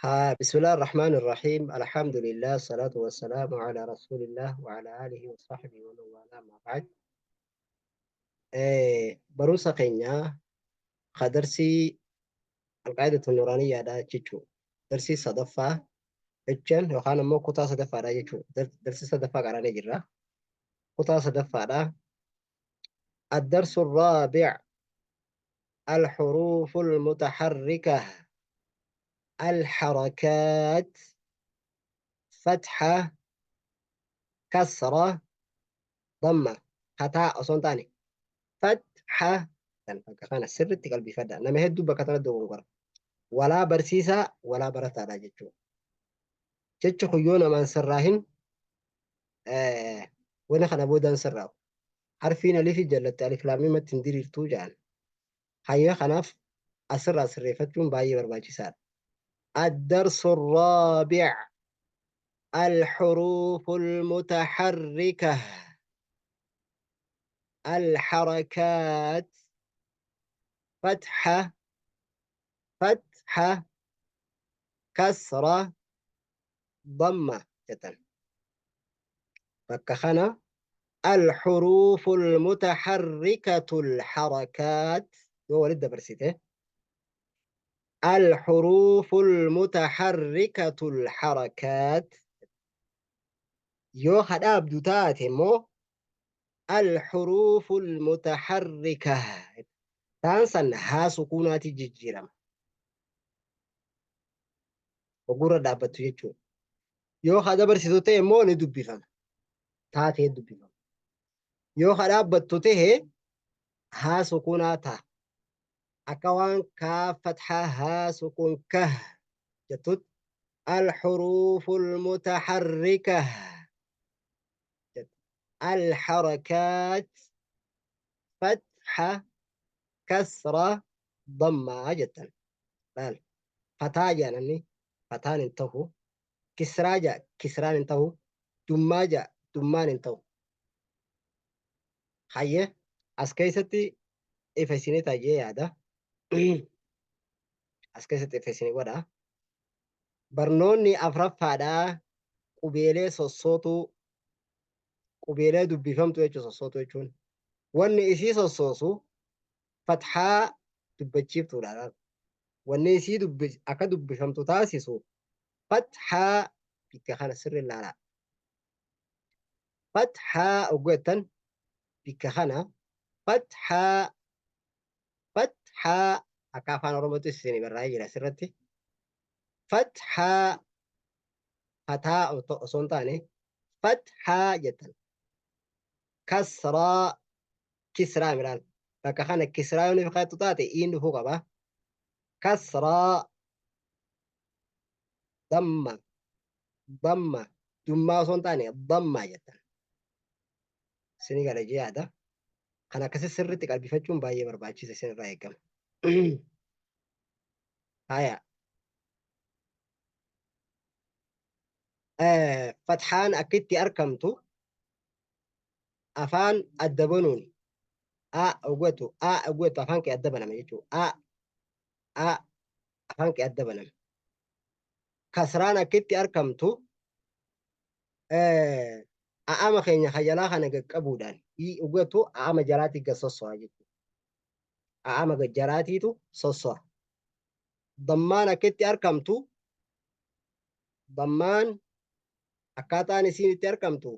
ها، بسم الله الرحمن الرحيم، الحمد لله، الصلاة والسلام على رسول الله وعلى آله وصحبه ومن والاه، ما بعد. Barumsa keenya ka darsii alqaa'idatu nuraaniyyaadha jechuudha. Darsii sadaffaa jechaan yookaan ammoo kutaa sadaffaadha jechuudha. Darsii sadaffaa qaraanee jirra. Kutaa sadaffaadha. الدرس الرابع الحروف المتحركة الحركات فتحة كسرة ضمة hataa osoo hin taane fatha tan bakka kana sirriitti qalbifadha. Nama hedduu bakka tana dogongora. Walaa barsiisaa walaa barataadha jechuudha. Jechi kun yoo namaan sirraahin wani kana boodaan sirraa'u. Harfiin alifi jallatte alif laamimatti hin diriirtuu jedhan. Hayya kanaaf asirraa sirreeffachuun baay'ee barbaachisaadha. الدرس الرابع الحروف المتحركة الحركات فتحة فتحة كسرة ضمة jettan. Bakka kana الحروف المتحركة الحركات yoo walitti dabarsite الحروف المتحركة الحركات yoo hadhaabdu taate immoo الحروف المتحركة taan san haa sukuunaati jijjiirama. Ogurra dhaabbattu jechuudha. Yoo haa dabarsitu ta'e immoo ni dubbifama. Taatee dubbifama. Yoo haa dhaabbattu ta'e haa sukuunaa ta'a. Akka waan kaa fathaa haa sukuun kah jettutti الحروف المتحركة الحركات فتحة كسرة ضمة jettan. Laal, fataa jedhanni fataan hin ta'u, kisraa jedha kisraan hin ta'u, dummaa jedha dummaan hin ta'u. Hayyee, as keessatti ifa isinii taa'ee yaada. As keessatti ifa isinii godha. Barnoonni afraffaadhaa qubeelee sossootuu, qubeelee dubbifamtu jechuun sossootuu jechuun wanni isii sossoosu fathaa dubbachiiftuudha. Wanni isii akka dubbifamtu taasisu fathaa. Bikka kana sirri ilaalaa. Fathaa ogguu jettan bikka kana fathaa fathaa akka afaan Oromootti isin barraa'ee jira asirratti. Fathaa fataa osoo hin taane fathaa jettan. Kasraa kisraa midhaan bakka kana kisraa yoo nuuf kaattu taate iin dhufuu qaba. Kasraa damma damma dummaa osoo hin taane dammaa jettan. Isinii gala jee yaada. Kan akkasii sirriitti qalbifachuun baay'ee barbaachisa isinirraa eegama. Haya. Fathaan akka itti argamtu afaan adda banuun a ogwatu a ogwatu afaan kee adda banama jechuudha. A a afaan kee adda banama. Kasraan akka itti argamtu a'ama keenya jalaa kana qaqqabuudhaan i ogwatu a'ama jalaatti gad sosso'a jechuudha. A'ama jalaatiitu sosso'a. Dammaan akka itti argamtu, dammaan akkaataan isiin itti argamtu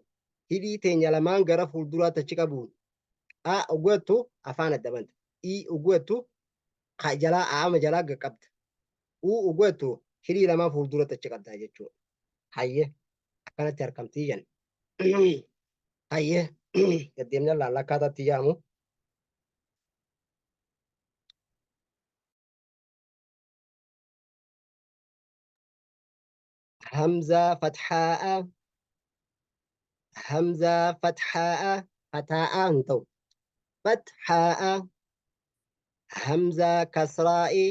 hidhii teenya lamaan gara fuulduraatti achi qabuun a ogwattu afaan adda banta. I ogwattu jalaa a'ama jalaa qaqqabda. U ogwattu hidhii lamaan fuulduratti achi qabda jechuudha. Hayyee, akkanatti argamtii jenna. Hayyee, gaddeemna laalla akkaataa itti jaamu. Hamzaa fatxaa'a hamzaa fatxaa'a fataa'a hin ta'u. Fatxaa'a hamzaa kasraa'i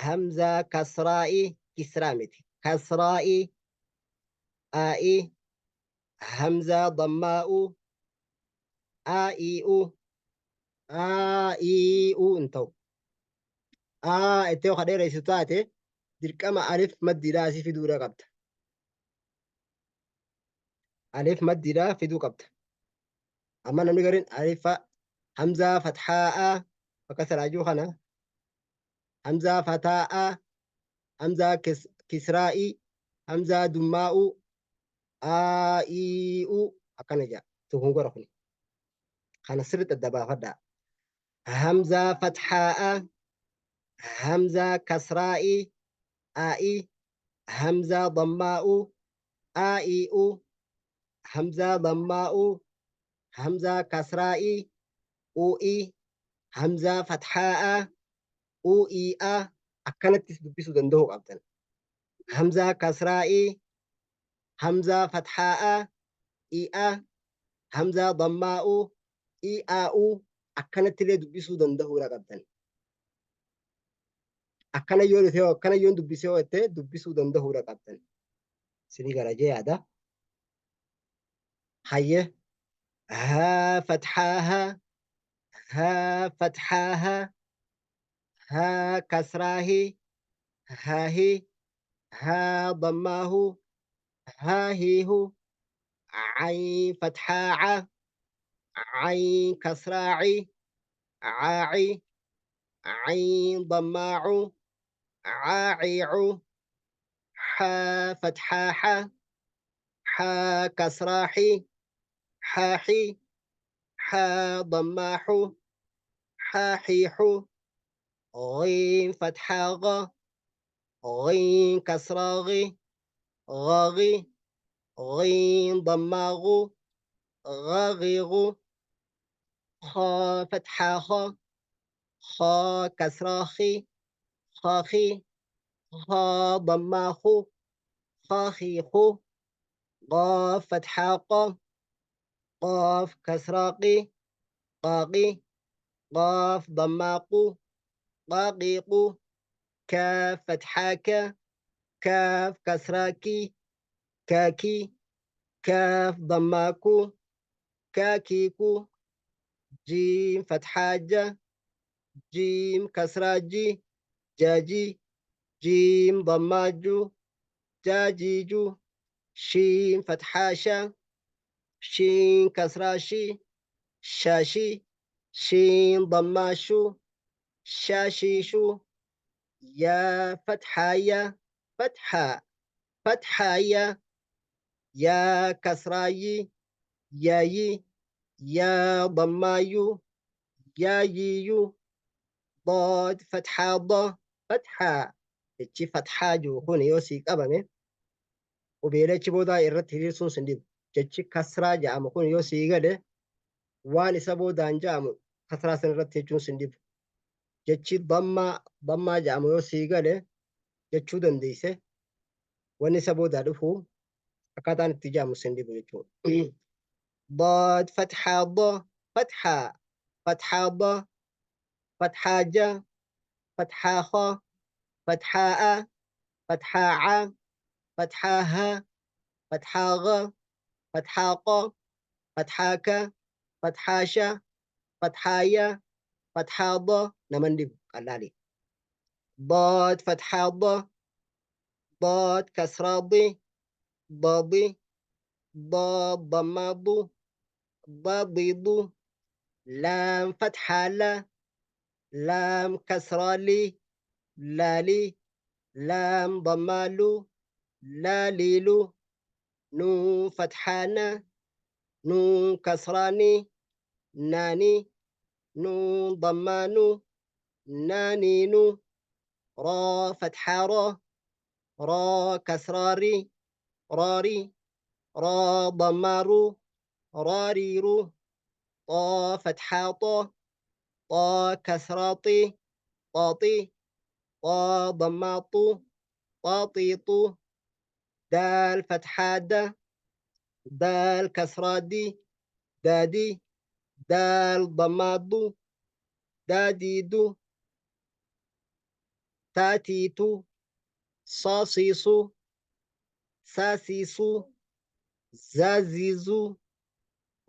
hamzaa kasraa'i kisraa miti. Kasraa'i aa'i hamzaa dammaa'u aa'i'u aa'i'u hin ta'u. Aa itti yoo dheeressitu taate Dirqama alif maddiidhaa asii fiduudha qabda. Alif maddiidhaa fiduu qabda. Amma namni gariin alifa hamzaa fatxaa'a bakka saraajuu kana hamzaa fataa'a hamzaa kisraa'i hamzaa dummaa'u aa'ii'u akkana jedha. Dogongora kuni. Kana sirriitti adda baafadhaa. Hamzaa fatxaa'a hamzaa kasraa'i aa'i hamzaa dammaa'u aa'ii'u hamzaa dammaa'u hamzaa kasraa'i u'i hamzaa fatxaa'a u'ii'a akkanattis dubbisuu danda'uu qabdan. Hamzaa kasraa'i hamzaa fatxaa'a i'a hamzaa dammaa'u i'aa'u akkanattillee dubbisuu danda'uudha qabdan. Akkana yoo dhufe akkana yoon dubbisee yoo jette dubbisuu danda'uudha qabdan. Isinii gara jee yaada. Hayyee haa fatxaa haa haa fatxaa haa haa kasraahi haahi haa dammaahu haahiihu cayn fatxaa ca cayn kasraaci caaci cayn dammaacu caaciicu xaa fatxaa xa xaa kasraaxi xaaxi xaa dammaaxu xaaxiixu غين فتحة غ غين كسرة غي غاغي غين ضمة غو غاغيغو خا فتحة خا خا كسرة خي خاخي خا ضمة خو خاخيخو قاف فتحة قا قاف كسرة قي قاقي قاف ضمة قو قاقيقو كاف فتحة كا كاف كسرة كي كاكي كاف ضمة كو كاكيكو جيم فتحة جا جيم كسرة جي جاجي جيم ضمة جو جاجيجو شين فتحة شا شين كسرة شي شاشي شين ضمة شو شاشيشو يا فتحة يا فتحة فتحة يا يا كسرة يي يا يي يا ضمة يو يا ييو ضاد فتحة ض فتحة jechi fatxaa jiru kun yoo sii qabame qubeelee achi boodaa irratti hiriirsuun sin dhibu. Jechi kasraa jedhamu kun yoo sii gale waan isa boodaan jedhamu kasraa san irratti jechuun sin dhibu. Jechi dammaa dammaa jedhamu yoo sii gale jechuu dandeesse wanni isa boodaa dhufu akkaataan itti jedhamu sin dhibu jechuudha. ضاد فتحة ض فتحة فتحة ض فتحة ج فتحة خ فتحة أ فتحة ع فتحة ه فتحة غ فتحة ق فتحة ك فتحة ش فتحة ي فتحة ض نمندب قلالي ضاد فتحة ض ضاد كسرة ضي ضاضي ضاد ضمة ضو ضاضي ضو لام فتحة لا لام كسرة لي لالي لام ضمة لو لاليلو نون فتحة نا نون كسرة ني ناني نون ضمة نو نانينو را فتحة را را كسرة ري راري را ضمة رو راريرو طا فتحة طا طا كسرة طي طاطي طا ضمة طو طاطيطو دال فتحة د دال كسرة دي دادي دال ضمة ضو داديدو تاتيتو صاصيصو ساسيسو زازيزو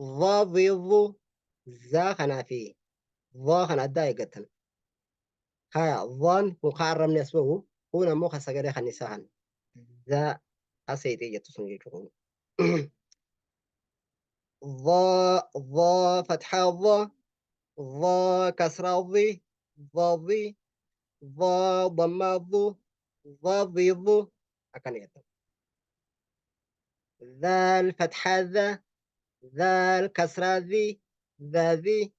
ظاظيظو زا kanaa fi dhaa kana addaa eeggatan. Haya dhaan kun ka arrabni as bahu Kun ammoo kan sagalee kan isaa kan za aseexee jettu sun jechuudha kun. ظا ظا فتحة ظا ظا كسرة ظي ظا ظي ظا ضمة ظو ظا ظي ظو akkana jedhama. ذال فتحة ذا ذال كسرة ذي ذا ذي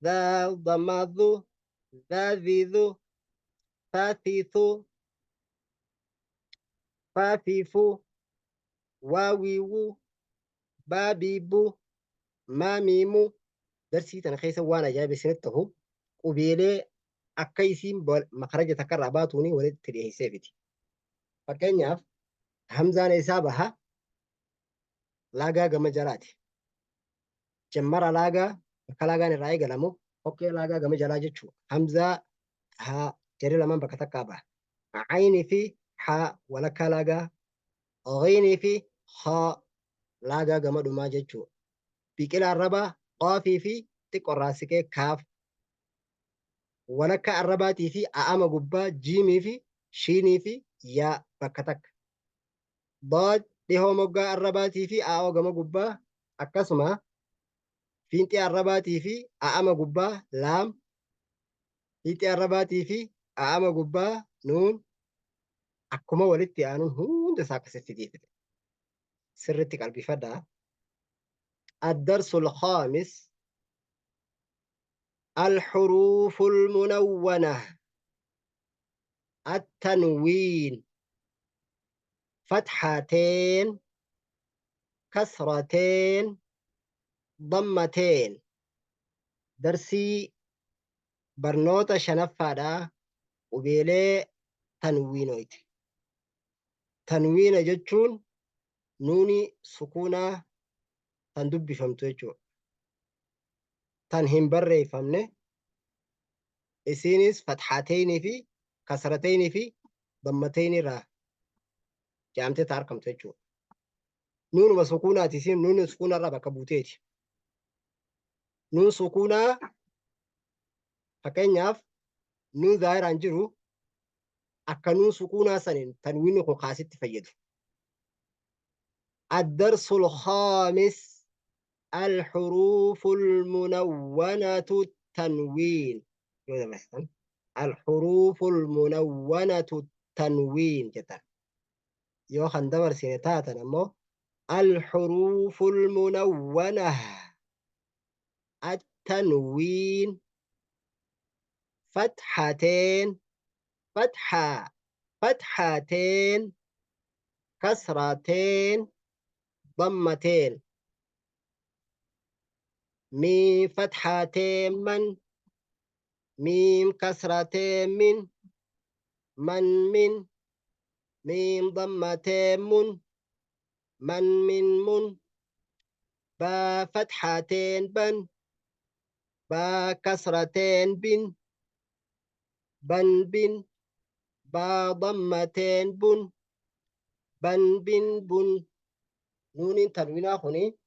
ذال ضمة ذو ذا ذي ذو ثا ثي ثو فا ثي فو وا وي وو با بي بو ما ميمو. Darsii tana keessa waan ajaa'iba isinitti ta'u qubeelee akka isiin makaraja takka irraa baatuuni walitti dhiyeesseefiti. Fakkeenyaaf hamzaan isaa baha laagaa gama jalaati. Jammara laagaa bakka laagaan irraa eegalamu hokkee laagaa gama jalaa jechuudha. Hamzaa haa jarri lamaan bakka takkaa baha. Ayinii fi haa walakkaa laagaa, ghiinii fi haa laagaa gama dhumaa jechuudha. Biqila arrabaa qaafii fi xiqqoorraa siqee kaaf. Walakkaa arrabaatii fi a'ama gubbaa jiimii fi shiinii fi yaa bakka takka. Daad dhihoo moggaa arrabaatii fi aa'oo gama gubbaa akkasuma fiinxee arrabaatii fi a'ama gubbaa laam, fiinxee arrabaatii fi a'ama gubbaa nuun akkuma walitti aanuun hunda isaa akkasitti dhiifte. Sirriitti qalbifadhaa. الدرس الخامس الحروف المنونة التنوين فتحتين كسرتين ضمتين. Darsii barnoota shanaffaadha qubeelee tanwiinoyti. Tanwiina jechuun nuuni sukuunaa tan dubbifamtu jechuudha. Tan hin barreeffamne isiinis fatxateynii fi kasrateynii fi dammateynii irraa jedhamtee ta argamtu jechuudha. Nuunuma sukuunaati isiin nuuni sukuunaa irraa bakka buuteeti. Nuun sukuunaa fakkeenyaaf nuun zaahiraan jiru akka nuun sukuunaa saniin tanwiinni kun kaasitti fayyadu. الدرس الخامس الحروف المنونة التنوين. الحروف المنونة التنوين جدا yoo kan dabarsine taatan ammoo الحروف المنونة التنوين فتحتين فتحة فتحتين كسرتين ضمتين. ميم فتحتين من ميم كسرتين من من من ميم ضمتين من من من من با فتحتين بن با كسرتين بن بن بن با ضمتين بن بن بن بن. Nuuniin tanwiinaa kuni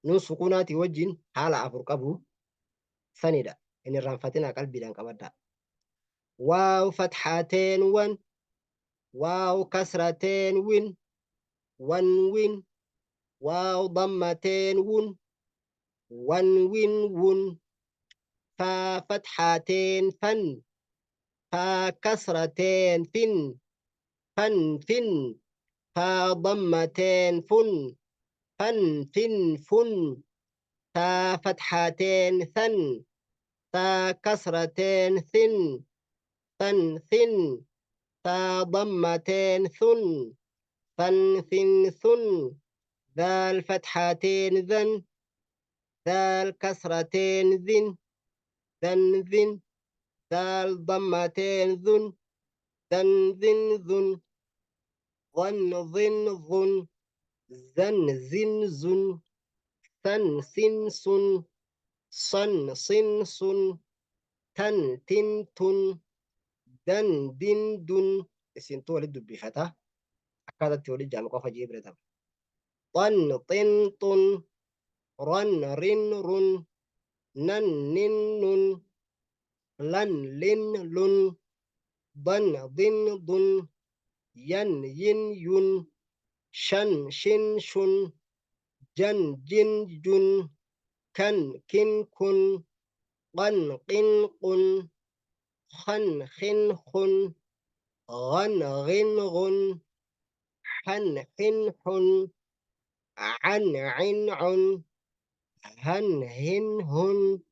nuun sukuunaatii wajjin haala afur qabu sanidha. Hin irraanfatinaa qalbiidhaan qabadhaa. Waaw fatxateen wan waaw kasrateen win wan win waaw dammateen wun wan win wun faa fatxateen fan faa kasrateen fin fan fin فا ضمتين فن فن فن فن ثا فتحتين ثن ثا كسرتين ثن ثن ثن ثا ضمتين ثن ثن ثن ثن ذال فتحتين ذن ذال كسرتين ذن ذن ذن ذال ضمتين ذن ذن ذن ذن ظن ظن ظن زن زن زن ثن سن سن صن صن صن تن تن تن دن دن دن. Isintu walitti dubbifata akkaataatti walitti jaame qofa jee bira ta'a. طن طن طن رن رن رن نن نن نن لن لن لن. ضن ضن ضن ين ين ين شن شن شن جن جن جن كن كن كن قن قن قن خن خن خن غن غن غن حن حن حن عن عن عن هن هن هن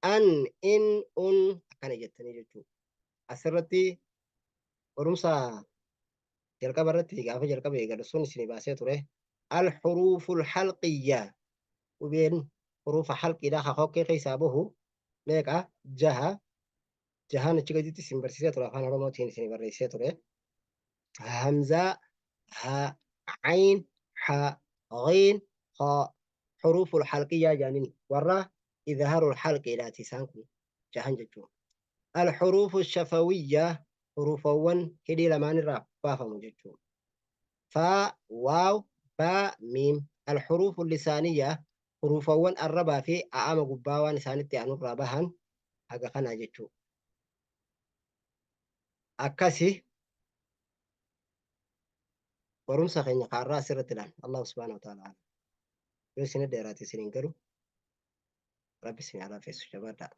أن إن أن akkana jettanii jechuudha. Asirratti barumsa jalqaba irratti gaafa jalqaba eegalu sun isinii baasee ture. Al-huruuful halqiyya qubeen huruufa halqiidhaa ka kokkee keessaa bahu meeqa? Jaha. Jahaan achi gaditti isin barsiisee ture afaan Oromootiin isin barreessee ture. Hamzaa, ha, ayn, ha, ghiin, ha, huruuful halqiyyaa jaaniin warra idhaarul halqiidhaati isaan kun jahan jechuudha. Al-huruufu shafawiyyaa huruufawwan hidhii lamaan irraa baafamu jechuudha. Faa, waaw, baa, miim. Al-huruufu lisaaniyyaa huruufawwan arrabaa fi a'ama gubbaa waan isaanitti aanurraa bahan haga kanaa jechuudha. Akkasi barumsa keenya kaarraa asirratti ilaalla. Allahu subhaanahu wa ta'ala. Yoo isin dheeraate isin hin galu. Rabbi isin haa laafessu jabaadhaa.